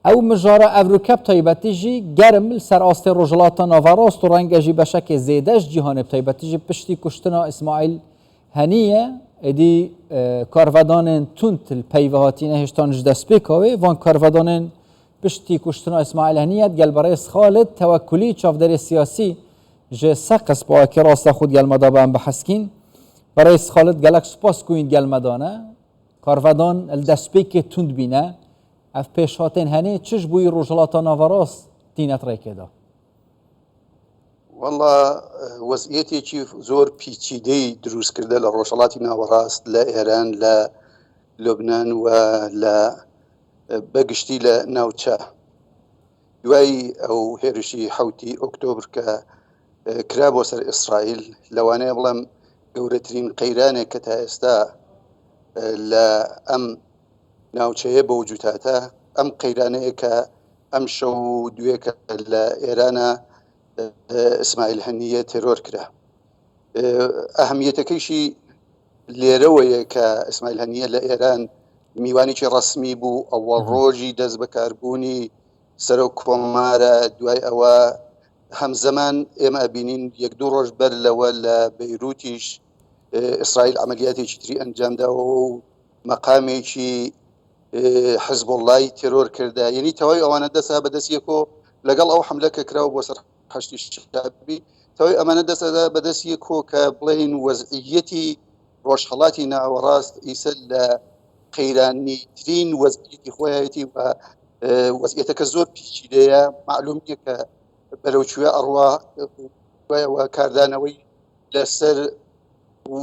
ئەو مژارە ئەڤروکە ب تایبەتی ژی گەرم ل سەر ئاستێ ڕۆژهەڵاتا ناڤەڕاست و ڕەنگە ژی بەشەکێ زێدەش جیهانێ ب تایبەتی ژی پشتی کوشتنا ئیسماعیل هەنییە ئێدی کارڤەدانێن توند ل پەیڤ هاتینە هێشتان ژ دەسپێکا وێ ڤان کارڤەدانێن پشتی کوشتنا ئیسماعیل هەنییە دگەل بەڕێز خالد تەوەکولی چاڤدەرێ سیاسی ژ سەقز پاکێ ڕاستە خو دگەل مەدا بە ئەم بحەسکین بەڕێز خالد گەلەک سوپاس کوین دگەل مەدانە کارڤەدان ل دەسپێکێ توند بینە ئەڤ پێشهاتێن هەنێ چش بووی ڕۆژهەڵاتا ناڤەڕاست تینەت ڕێکێدا؟ وەڵا وەزعیەتێکی زۆر پیچیدەی دروست کردە لە ڕۆژهەڵاتی ناوەڕاست لە ئێران لە لوبناان و لە بەگشتی لە ناوچە دوای ئەو هێرشی حوتی ئۆکتۆبر کە کرا بۆ سەر ئیسرائیل لەوانەیە بڵێم گەورەترین قەیرانێک کە تا ئێستا لە ئەم ناوچەیە بەوجود هاتە، ئەم قەیرانەیە کە ئەمشەو و دوێکە لە ئێرانە ئیسماعیل هەنییە تێرۆر کرا. ئەهمیەتەکەیشی لێرەوەیە کە ئیسماعیل هەنییە لە ئێران میوانێکی ڕەسمی بوو، ئەوەڵ ڕۆژی دەست بەکاربوونی سەرۆک کۆمارە، دوای ئەوە هەمزەمان ئێمە ئەبینین یەک دوو ڕۆژ بەر لەوە لە بەیروتیش ئیسرائیل عەمەلیاتێکی تری ئەنجامداوە و مەقامێکی حزبوڵای تێرۆر کردە یعنی تەواوی ئەوانە دەسا بە دەست یەکۆ لەگەڵ ئەو حملە کە کراوە بۆ سەر حەشدی شەعبی تەواوی ئەمانە دەسەدا بە دەست یەکۆ کە بڵێن وەزعیەتی ڕۆژهەڵاتی ناوەڕاست ئیسە لە قەیرانیترین وەزعیەتی خۆیەتی و وەزعیەتەکە زۆر پیچیدەیە معلوم نییە کە بەرەو کوێ ئەڕوا دوایەوە کاردانەوەی لەسەر و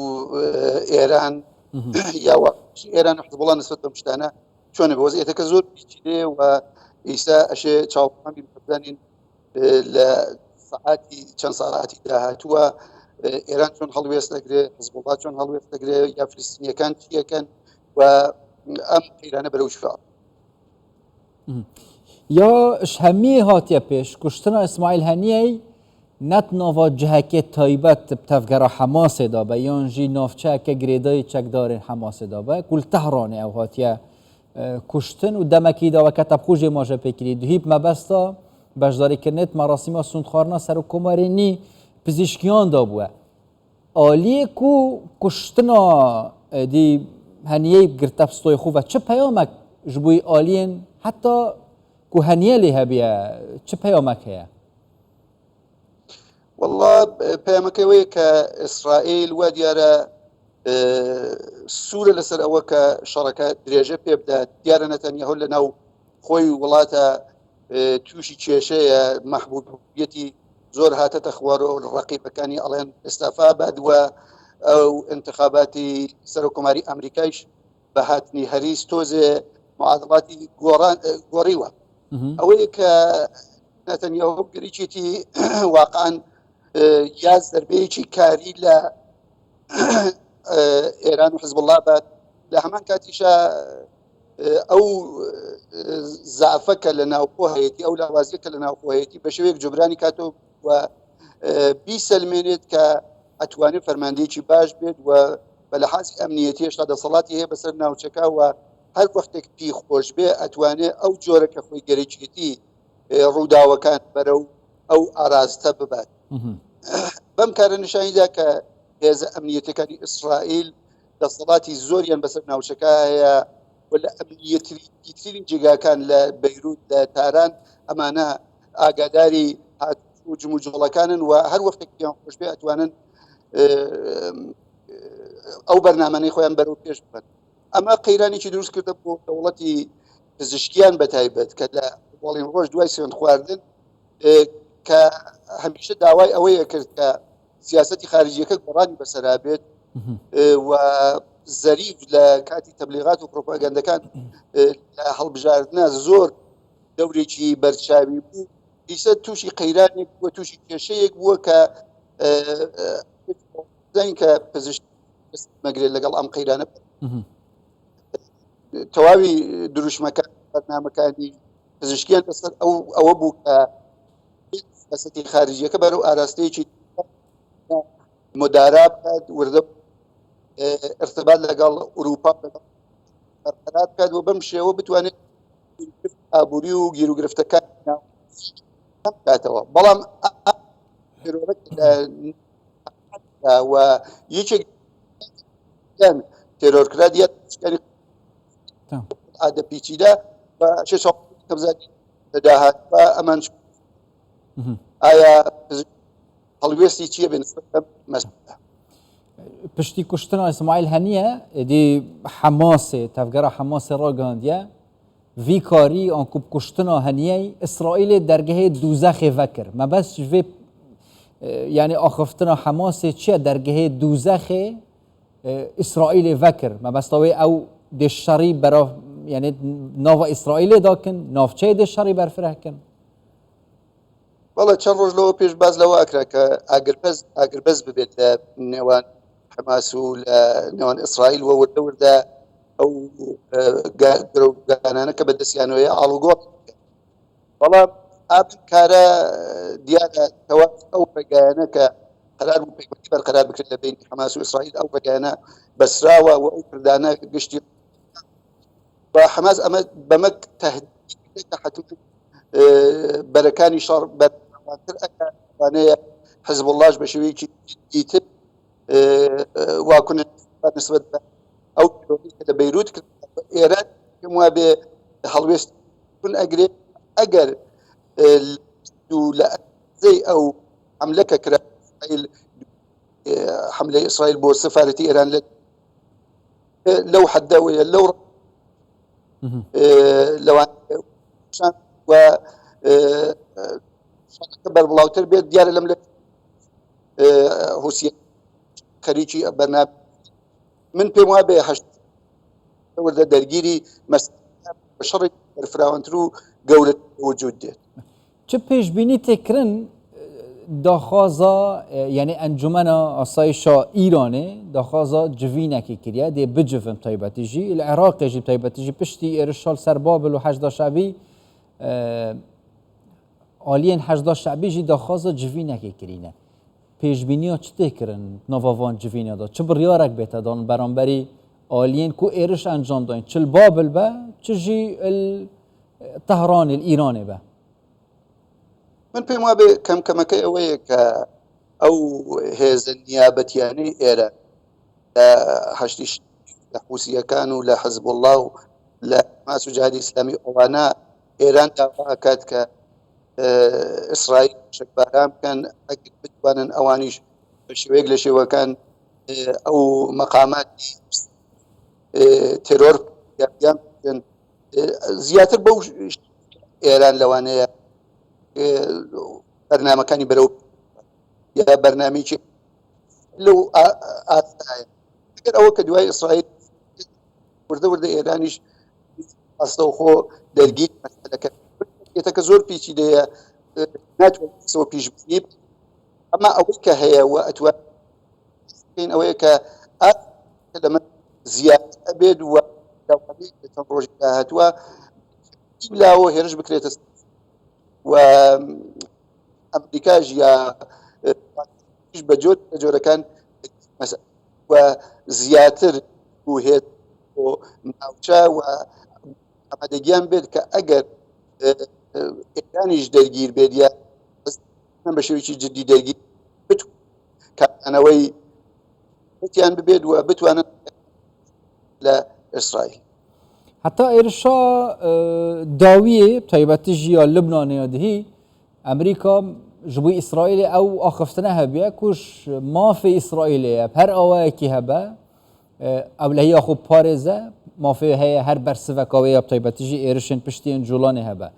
ئێران یاوە ئێران و حزبوڵا نسبەت بەم شتانە چۆنە بە وەزعیەتەکە زۆر پیچیدەیە و ئیسا ئەشێ چاوەڕوان بین بزانین لە سەعاتی چەند ساعاتی داهاتووە ئێران چۆن هەڵوێست دەگرێ حزبوڵا چۆن هەڵوێست دەگرێ یا فلستینیەکان چیەکەن و ئەم قەیرانە بەرەو کوێ یا هەمی هاتیە پێش کوشتنا ئیسماعیل هەنیەی نەت ناڤا جهەکێ تایبەت ب تەڤگەرا حەماسێ دا بە یان ژی ناڤچەکە گرێدای چەکدارێن حەماسێ دا بە کو ل تەهرانێ ئەو هاتیە کوشتن و دەمەکی دا وەکە تەبخوژێ ماژە پێکری دهیب مەبەستا بەشداری کردنێت مەراسیما سوندخوارنا سەرۆک کۆمارێ نی پزیشکیان دا بووە ئالیێ کو کوشتنا دی هەنیەی گرتە ستۆی خوڤە چ پەیامەک ژ بووی ئالیێن حەتا کو هەنیە لێ هەبیە چ پەیامەک هەیە؟ والله پەیامەکە ئەوەیە کە ئیسرائیل وا دیارە سوورە لەسەر ئەوە کە شەڕەکە درێژە پێ بدات دیارە نەتەنیاهۆ لە ناو خۆی وڵاتە تووشی کێشەیە مەحبوبیەتی زۆر هاتەتە خوارەوە ڕقیبەکانی ئەڵێن ئستافا باد وە ئەو انتخاباتی سەرۆککۆماری ئەمریکایش بە هاتنی هەریس تۆزێ معادڵاتی گۆڕان گۆڕیوە ئەوەیە کە نەتەنیاهۆ گەریکێتی واقعا یا زربەیەکی کاری لە ئێران و حزبوڵا بات لە هەمان کاتیشا ئەو زعفە کە لە ناوخۆ هەیەی ئەو لاوازیە کە لە ناوخۆ هەیەی بە شێوەیەک جوبرانی کاتەوە و بیسەلمێنێت کە ئەتوانێت فەرماندەیەکی باش بێت و بە لەحازی ئەمنیەتی هێشتا دەسەڵاتی هەیە بەسەر ناوچەکە و هەر وەختێک پی خۆش بێ ئەتوانێ ئەو جۆرە کە خۆی گەرەکێتی ڕووداوەکان بەرەو ئەو ئاراستە ببات. بەم کارە نیشانیدا کە هێزە ئەمنیەتەکانی ئیسرائیل دەسەڵاتی زۆریان بەسەر ناوچەکە هەیە و لە ئەمنیەترین جێگاکان لە بەیروت لە تاران ئەمانە ئاگاداری هاتوچۆ و جموجۆڵەکانن و هەر وەختێک پێیان خۆش بێ ئەتوانن ئەو بەرنامانەی خۆیان بەرەو پێش ببەن. ئەمە قەیرانێکی دروست کردە بۆ دەوڵەتی پزیشکیان بە تایبەت کە لە وەڵین ڕۆژ دوای سوێند خواردن کە هەمیشە داوای ئەوەیە کرد کە سیاسەتی خارجیەکە گۆڕانی بەسەرا بێت و زەریف لە کاتی تەبلیغات و پرۆپاگەندەکان لە هەڵبژاردنە زۆر دەورێکی بەرچاوی بوو ئیسە تووشی قەیرانێک بووە تووشی کێشەیەک بووە کە زانین کە پزیشک مەگرێت لەگەڵ ئەم قەیرانە تەواوی دروشمەکان بەرنامەکانی پزیشکیان لەسەر ئەو ئەوە بوو کە سیاسەتی خارجیەکە بەرەو ئاراستەیەکی مدارا بکات وردە ارتباط لەگەڵ ئوروپا بەرقەرار بکات و بەم شێوە بتوانێت. ئابووری و گیروگرفتەکان کاتەوە بەڵام و یەکێک تێرۆرکرا دیار ئادە پیچیدە بە داهات ئەمان ئایا هەڵوێستی چییە بێ مەسەلە؟ پشتی کوشتنا ئیسماعیل هەنیە ئێدی حەماسێ تەڤگەرا حەماسێ ڕاگەیاندیە ڤی کاری ئانکو کوشتنا هەنیەی ئیسرائیلێ دەرگەهێ دووزەخێ ڤەکر مەبەست ڤێ یعنی ئاخفتنا حەماسێ چییە دەرگەهێ دووزەخێ ئیسرائیلێ ڤەکر مەبەستەوەی ئەو دێ شەڕی بەرا یعنی ناوە ئیسرائیلێ داکن ناوچەیە دێ شەڕی بەرفرەکن. بەڵێ چەند ڕۆژ لەوە پێش باس لەوە ئەکرا کە ئاگربەس ئاگربەس ببێت لە نێوان حەماس و لە نێوان ئیسرائیل وە وردە وردە ئەو گرۆگانانە کە بەدەستیانەوەیە ئاڵوگۆڕ بەڵام ئەم کارە دیارە تەوا ئەو ڕێگایانە کە قەرار بوو پەیوەندی بەرقەرار بکرێت لە بەینی حەماس و ئیسرائیل ئەو ڕێگایانە بەسراوە و ئەو پردانە گشتی و حەماس ئەمە بەمە تهدید کە حتمما بەرەکانی شەڕ بەرفراوانتر ئەکات لەوانەیە حزبوڵڵاش بە شێوەیەکی جدیتر واکنش نسبەت بە ئەو تیرۆرەی کە لە بەیروت کرا ئێران پێم وابێ هەڵوێست ئەگرێت ئەگەر لە ئەندازەی ئەو حملە کە کرا ئیسرائیل حملەی ئیسرائیل بۆ سەفارەتی ئێران لە لەو حەدەوەیە لەو لەوان و بەربڵاوتر بێت دیارە لەم لە حوسیە خەریکی بەرنامە من پێم وابێ هەشت وردە دەرگیری شەڕی بەرفراوانتر و گەورە وجود دێت. چ پێشبینی تێکرن داخوازا یعنی ئەنجومەنە ئاسایشا ئیرانێ داخوازا جڤینەکی کریە دێ بجڤن تایبەتی ژی لە عێراقێ ژی تایبەتی ژی پشتی ئێرشال سەر بابل و حەشدا شەعبی ئالیەن حەشدا شەعبی ژی داخوازا جڤینەکی کرینە پێشبینیا چ تێکرن ناڤا ڤان جڤینەدا چ بڕیارێک بێتە دان بەرامبەری ئالیەن کو ئێرش ئەنجام داین چ بابل بە چ ژی تەهرانێ ئیرانێ بە. من پێم وابێ کەم کەمەکەی ئەوەیە کە ئەو هێزە نیابەتیانەی ئێرە لە حەشدی لە حوسییەکان و لە حزبوڵڵا و لە حەماس و جیهادی ئیسلامی ئەوانە ئێران داوا ئەکات کە ئیسرائیل موشەکباران بکەن ئەگەر بتوانن ئەوانیش بە شێوەیەک لە شێوەکان ئەو مەقاماتی تێرۆر یان زیاتر بەو ئێران لەوانەیە بەرنمەکانی بەرەو یا بەرنمەیەکی لەو ئاستایە ئەگەر ئەوە کە دوای ئیسرائیل وردە وردە ئێرانیش ڕاستەوخۆ دەرگیر مەسەلەکە کە زۆر پیچیدەیە ناتوانێت پیشبینی ئەما ئەوەی کە هەیە و ئەتوانین ئەوەیە کە لەمە زیاتر ئەبێت و لەوانەیە لە چەند ڕۆژی داهاتووە لاوە هێرش بکرێتە و ئەمریکاش یا بە جۆر لە جۆرەکان و زیاتر و هێز بۆ ناوچە و ئامادەگیان بێت کە ئەگەر ئێرانیش دەرگیر بێت یا بە شێوەیەکی جدی دەرگیر کارانەوەی وتیان ببێت و بتوانن لە ئیسرائیل. هەتا ئێرشا داویێ تایبەتی ژی یا لبنانێ یا دهی ئەمریکا ji bo ئیسرائیلê ew axiftina hebûye ku ji mafê ئیسرائیلê ye her awayekî hebe ewlehiya xwe biparêze mafê wê heye her bersiveka wê ya bi taybetî jî êrişên piştî yên Colanê hebe.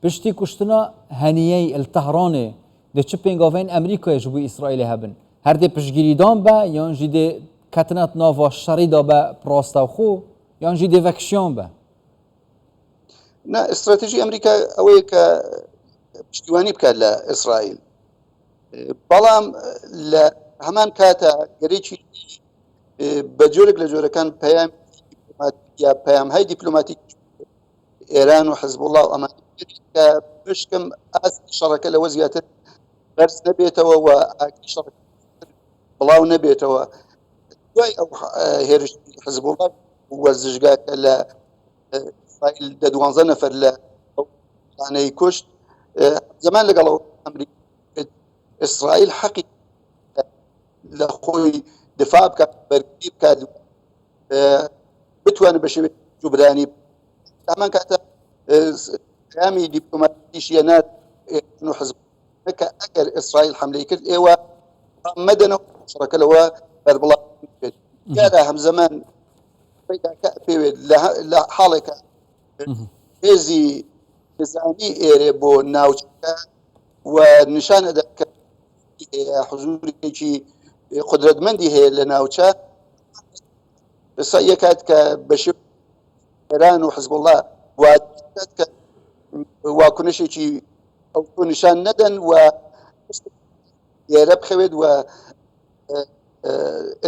Piştî kuştina Heniyeyî li Tehranê dê çi pêngaveyên Amerîkayê ji bo Îsraîlê hebin? Her dê piştgirîdan be yan jî dê ketina di nava şerî de be bi rastewxwe yan jî dê vekişiyan be? Na, stratejî Amerîka ئەوەیە کە پشتیوانی بکات لە ئیسرائیل. بەڵام لە هەمان کاتە گەرێکی بە جۆرێک لە جۆرەکان پەیام یا پەیامهای دیپلۆماتیک ئێران و حزبوڵا و ئەمان کە بشکم ئاست شەڕەکە لەوە زیاتر بەرز نەبێتەوە و ئاگری شەڕ بڵاو نەبێتەوە دوای ئەو هێرش حزبوڵا وەرزشگاکە لە ئیسرائیل دە دوانزە نەفەر لە ئەو ئەوانەی کوشت زەمان لەگەڵ ئەمریکا ئیسرائیل حەقی لە خۆی دفاع بکات بەرگری بکات بتوانێت بە شێوەی جوبرانی هەمان کاتە پەیامی دیپلۆماتیشیە نات و حزب کە ئەگەر ئیسرائیل حملەی کرد ئێوە مەدەنەوە شەڕەکە لەوە بەربڵاو بێت دیارە هەمزەمان پیداکە پێوێت لە حاڵێکە هێزی نزامی ئێرێ بۆ ناوچەکە و نیشان ئەدات کە حزوورێکی قدرەتمەندی هەیە لە ناوچە سەیەکات کە بەشێ ئێران و حزبوڵڵا کە واکنشێکی ئەو نیشان نەدەن و لێرە بخەوێت و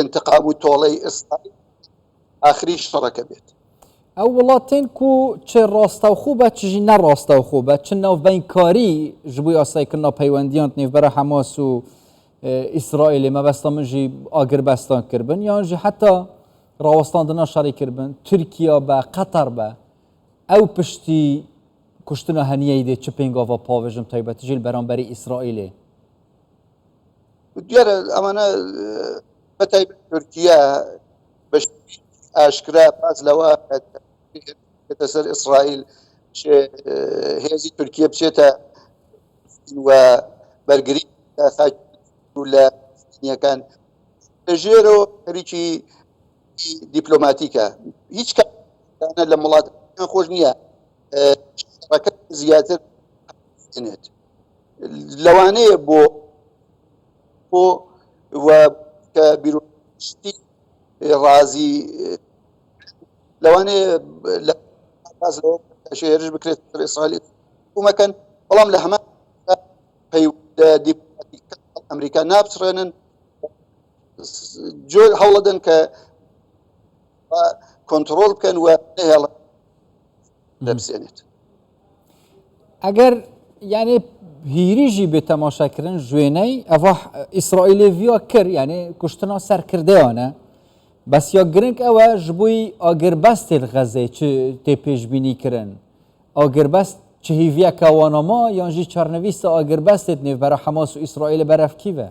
انتقام و تۆڵەی ئیسرائیل ئاخری شەڕەکە بێت. ئەو وڵاتên ku çi rastewxwe be çi jî ne rastewxwe be çi navbeynkarî ji bo yasayîkirina peywendiyan di nêvbera Hemas û Îsraîlê mebesta min jî agirbestan kiribin yan jî heta rawestandina şerî kiribin Tirkiya be Qeter be ew piştî kuştina Heniyeyê dê çi pêngava pavêjin taybetî jî li beramberî Îsraîlê. دیارە ئەمانە بە تایبەت تورکیا بە ئاشکرا باس لەوە بێتە سەر ئیسرائیل هێزی تورکیە بچێتە و بەرگری لە فلستینیەکان لە ژێرەوە خەریکی دیپلۆماتیکە هیچ کاتانە لە وڵات خۆش نییە شەڕەکە زیاتر بێنێت لەوانەیە بۆ بۆ و کە بیرۆشتی ڕازی لەوانەیە لە باس لەوە هێرش بکرێت سەر ئیسرائیل مەکەن بەڵام لە هەمان پەیوەندە دیپلۆماتیکەکان ئەمریکا ناپچڕێنن جۆر هەوڵەدەن کە کۆنتڕۆڵ بکەن و نەهێڵن دەبسێنێت. ئەگەر یعنی هیریژی بێ تەماشاکردن ژوێنەی ئەڤ ئیسرائیلێ ڤیا کرد یعنی کوشتنا سەرکردەیانە بەس یا گرنگ ئەوە ji بۆی ئاگربەستێ li Xezzeyê çi tê pêşbînî kirin ئاگربەست چ hêviyeke wana ma yan jî çarnivîsa ئاگربەستê di nêvbera Hemas û Îsraîlê berev kî ve؟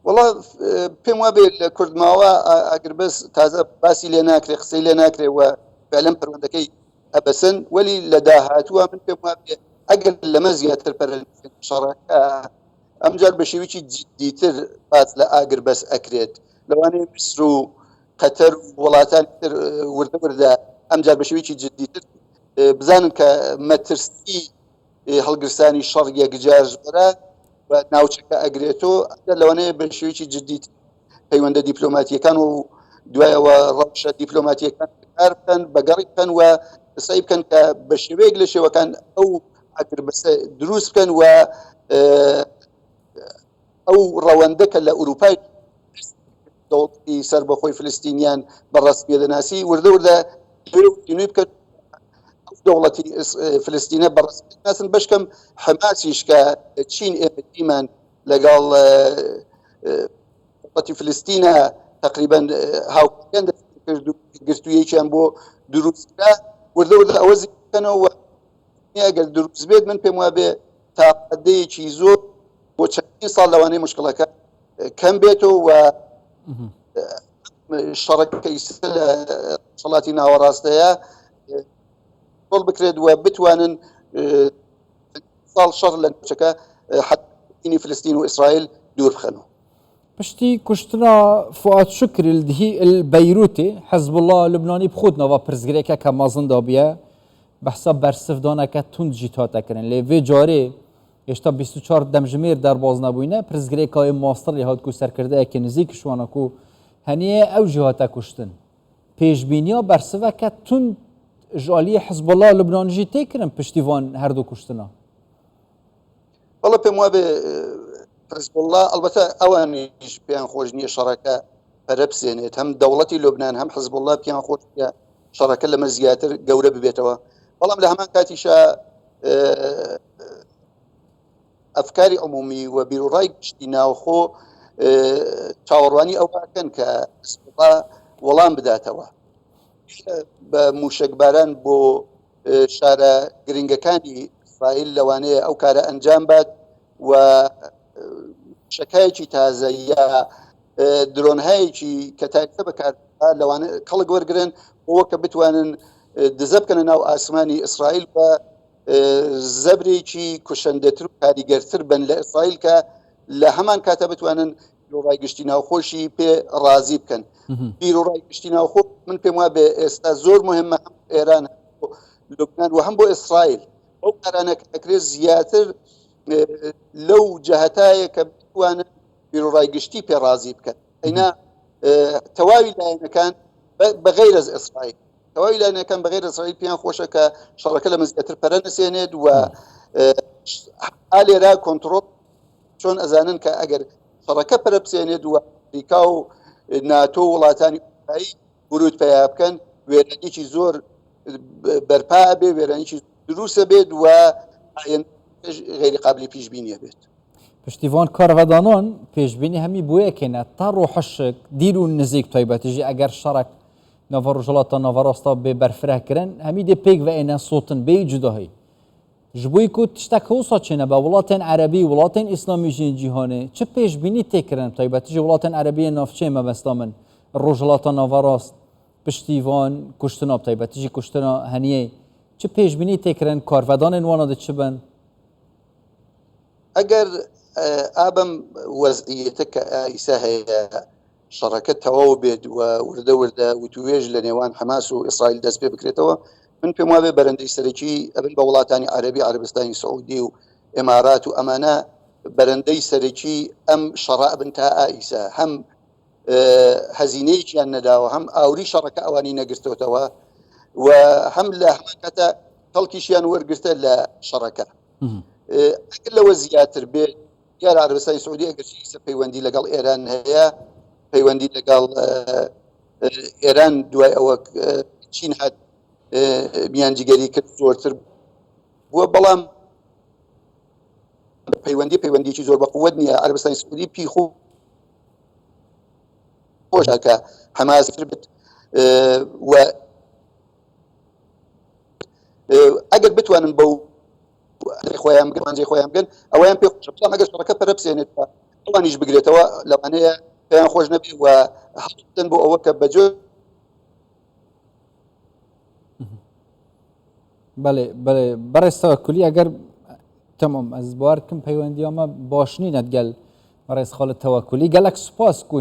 وەڵا پێم وابێ لە کورد ماوە ئاگربەس تازە باسی لێ ناکرێ قسەی لێ ناکرێ و فعلەن پەروەندەکەی ئەبەسن وەلی لە داهاتووە من پێم وابێ ئەگەر لەمە زیاتر پەرە شەڕەکە ئەمجار بە شێوەیەکی جدیتر باس لە ئاگربەس ئەکرێت لەوانەیە میسر و قەتەر و وڵاتانی تر وردە وردە ئەمجار بە شێوەیەکی جدیتر بزانن کە مەترسی هەڵگرسانی شەڕ یەکجار زۆرە و ناوچەکە ئەگرێتەوە ئەگەر لەوانەیە بە شێوەیەکی جدی پەیوەندە دیپلۆماتیەکان و دوایەوە ڕەوشە دیپلۆماتیەکان کار بکەن بەگەڕی بکەن و سعی بکەن کە بە شێوەیەک لە شێوەکان ئەو ئاگربەستە دروست بکەن و ئەو ڕەوەندە کە لە ئوروپای دەوڵەتی سەربەخۆی فلستینیان بە ڕەسمیە دەناسی وردە وردە نوێ بکەن دەوڵەتی فلستینە بە ڕەسمی ناسن بەشکەم حەماسیش کە چین ئێمە دیمان لەگەڵ دەوڵەتی فلستینە تقریبا هاوکاریان کرد و گرتوویەکیان بۆ دروستکرا وردە وردە ئەوە بکەنەوە ئەگەر دروست بێت من پێم وابێ تا ڕادەیەکی زۆر بۆ چەندین ساڵ لەوانەیە مشکڵەکە کەم بێتەوە و شەڕەکە ئیستا لە ڕۆژهەڵاتی ناوەڕاستەیە کۆنترۆڵ بکرێت و بتوانن ساڵ شەڕ لە ناوچەکە حەتینی فلستین و ئیسرائیل دوور بخەنەوە. پشتی کوشتنا فوئاد شوکری li dihî li Beyrûtê Hizbullah Lubnanî bi xwe di nava pirsgirêkeke mezin de bûye. Behsa bersivdaneke tund jî hate kirin. Lê vê carê hêjta 24 demjimêr derbas nebûyne pirsgirêka wê mastir lê hat ku serkirdeyekê nizîk ji wan ku heniye ew jî hate kuştin. Pêşbîniya bersiveke tund ji aliyê Hizbullah Lubnanî jî tê kirin piştî van herdu kuştina. بەڵێ پێم وابێ حزبوڵڵا ئەڵبەتە ئەوانیش پێیان خۆش نییە شەڕەکە پەرە بسێنێت هەم دەوڵەتی لوبناان هەم حزبوڵڵا پێیان خۆش نییە شەڕەکە لەمە زیاتر گەورە ببێتەوە بەڵام لە هەمان کاتیشا ئەفکاری عمومی و بیرروڕای گشتی ناوخۆ چاوەڕوانی ئەوەکەن کە حزبوڵڵا وەڵام بداتەوە بە موشەکباران بۆ شارە گرنگەکانی ئیسرائیل لەوانەیە ئەو کارە ئەنجام بات و شەکایەکی تازە یا درۆنهایەکی کە تایبەتە بەکار لەوانە کەڵک وەرگن بۆ کە بتوانن دزە بکەنە ناو ئاسمانی ئیسرائیل بە زەبرێکی کوشندەتر و کاریگەرتر بن لە ئیسرائیل کە لە هەمان کاتە بتوانن بیروڕای گشتی ناوخۆشی پێ ڕازی بکەن. بیروڕای گشتی ناوخۆ من پێم وابێ ئێستا زۆر مهمە هەم ئێران لوبناان و هەم بۆ ئیسرائیل ئەو کارانە کە دەکرێت زیاتر لەو جەهتایە کە بتوانن بیروڕای گشتی پێ ڕازی بکەن ئەینا تەواوی لایەنەکان بەغەیرەز ئیسرائیل تەواوی لایەنەکان بەغیر ئیسرائیل پێیان خۆشە کە شەڕەکە لە زیاتر پەرە نەسێنێت و ئالێرا کۆنتترۆل چۆن ئەزانن کە ئەگەر شەڕەکە پەرە بسێنێت و ئەمریکا و ناتۆ و وڵاتانی ئەوروپایی ورود پەیا بکەن وێرانیی زۆر بەرپا بێ وێرانیی دروستە بێت و غیری قابلی پیشبینیە بێت. پشتیوان کارڤدانان پێشبینی هەمی بۆیەکێنە تا ڕۆحشک دیر و نزیک تایبەتیژی ئەگەر شەڕک ناڤ ڕۆژهەڵاتا ناڤەڕاستا بێ بەرفرە کرن هەمی دێ پێک وئێنە سۆتن بێ جوداهی Ji bo ku tiştek wisa çênebe welatên erebî, welatên îslamî jî yên cîhanê çi pêşbînî tê kirin bi taybetî ji welatên erebî yên navçeyê mebesta min Rojhilata Naverast piştî van kuştina bi taybetî jî kuştina Heniyeyê çi pêşbînî tê kirin karvedanên wan de çi bin? ئەگەر ئابم وەزعیەتە کە ئیسا هەیە شەڕەکە تەواو بێت و وردە وردە وتووێژ لە نێوان حەماس و ئیسرائیل دەست پێ بکرێتەوە، من پێم وابێ بەرەندەی سەرەکی ئەبن بە وڵاتانی عەرەبی، عەرەبستانی سعودی و ئیمارات و ئەمانە بەرەندەی سەرەکی ئەم شەڕە ئەبن تا ئایسا هەم هەزینەیەکیان نەداوە هەم ئاوری شەڕەکە ئەوانی نەگرتۆتەوە و هەم لە هەمان کاتە کەڵکیشیان وەرگرتە لە شەڕەکە ئەگەر لەوە زیاتر بێت دیارە عەرەبستانی سعودی ئەگەرچی ئیستا پەیوەندی لەگەڵ ئێران هەیە، پەیوەندی لەگەڵ ئێران دوای ئەوە چین هات میانجیگەری کرد زۆرتر بووە، بەڵام پەیوەندی پەیوەندیی زۆر بە قوت نییە. عەرەبستانی سعودی پی خۆشە کە حەماس بێت و ئەگەر بتوانن بەو خۆیان بگەن ئامانجی خۆیان بگەن ئەوەیان پێ خۆشە بەڵام ئەگەر شەڕەکە پەرە بسێنێت و ئەوانیش بگرێتەوە لەوانەیە پێیان خۆش نەبێ و هەڵبدەن بۆ ئەوە کە بەجۆ بەێ بەێ بەڕێز تەوەکولی ئەگەر تەمام ئەس بارکم پەیوەندیامە باش نینەت گەل بەڕێز خاڵت تەوەکولی گەلک سوپاس کو.